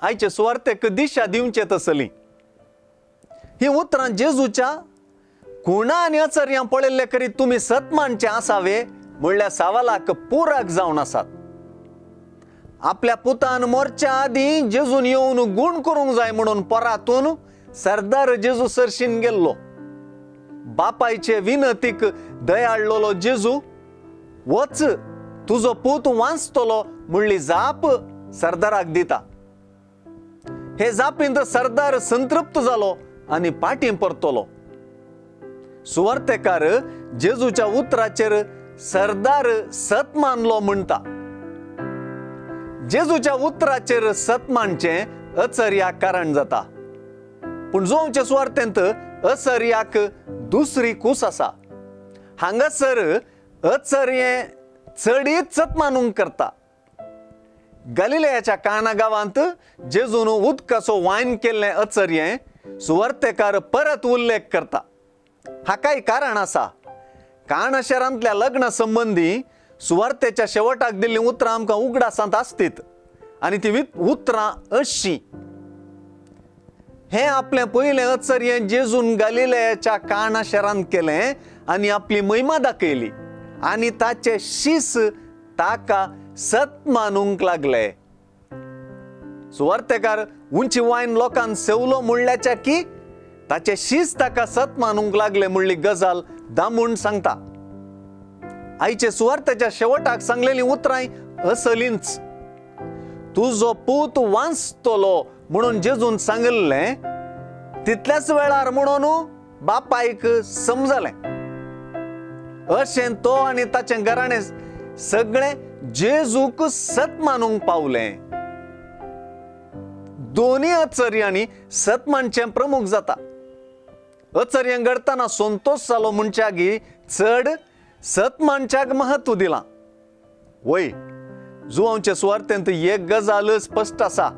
आयचे सुवार्तेक दिशा दिवचे तसली ही उतरां जेजूच्या खुणा आनी अचर्यां पळयल्ले करीत तुमी सत मानचे आसावे म्हणल्यार सवालाक पुराक जावन आसात. आपल्या पुतान मोरच्या आदीं जेजून येवन गूण करूंक जाय म्हणून परातून सरदार जेजू सरशीन गेल्लो. बापायचे विनतीक दयाळलेलो जेजू वच तुजो पूत वांचतलो म्हणली जाप सरदाराक दिता. हे जापींत सरदार संतृप्त जालो आनी पाटी परतलो. सुवार्तेकार जेजूच्या उतराचेर सरदार सत मानलो म्हणटा. जेजूच्या उतराचेर सत मानचें अचर्याक कारण जाता. पूण जोवचे सुवार्तेंत अचर्याक दुसरी कूस आसा. हांगासर अचर्यें चडीत सत मानूंक करता. गलिलेयाच्या काना गांवांत जेजून उदकाचो वायन केल्लें अचर्यें सुवार्तेकार परत उल्लेख करता. हाकाय कारण आसा. काणा शारांतल्या लग्ना संबंदी सुवार्तेच्या शेवटाक दिल्लीं उतरां आमकां उगडासांत आसतीत आनी ती उतरां अशीं. हें आपलें पयलें अचर्यें जेजून गलिलेयाच्या काणा शारांत केलें आनी आपली महिमा दाखयली आनी ताचे शीस ताका सत मानूंक लागले. सुवार्तेकार उंची वायन लोकांक सेवलो म्हणल्याच्या की ताचे शीस ताका सत मानूंक लागले म्हणली गजाल दामून सांगता. आयचे सुवार्तेच्या शेवटाक सांगलेली उतरां असलींच. तुजो पूत वांचतलो म्हणून जेजून सांगिल्लें तितल्याच वेळार म्हणून बापायक समजलें. अशें तो आनी ताचें घराणें सगळें जेजूक सत मानूंक पावलें. दोनी अचर्यांनी सत मानचें प्रमुख जाता. अचर्यां घडटना संतोश जालो म्हणच्यागी चड सत मानच्याक महत्व दिलां. वय जुवांचे सुवार्तेंत एक गजाल स्पश्ट आसा.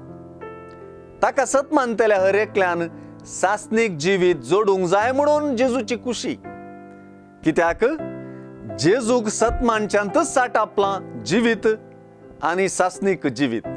ताका सत मानतल्या हर एकल्यान सासनीक जिवीत जोडूंक जाय म्हणून जेजूची खुशी. कित्याक जेजूक सत मानच्यांतच साठ आपलां जिवीत आनी सासनीक जिवीत.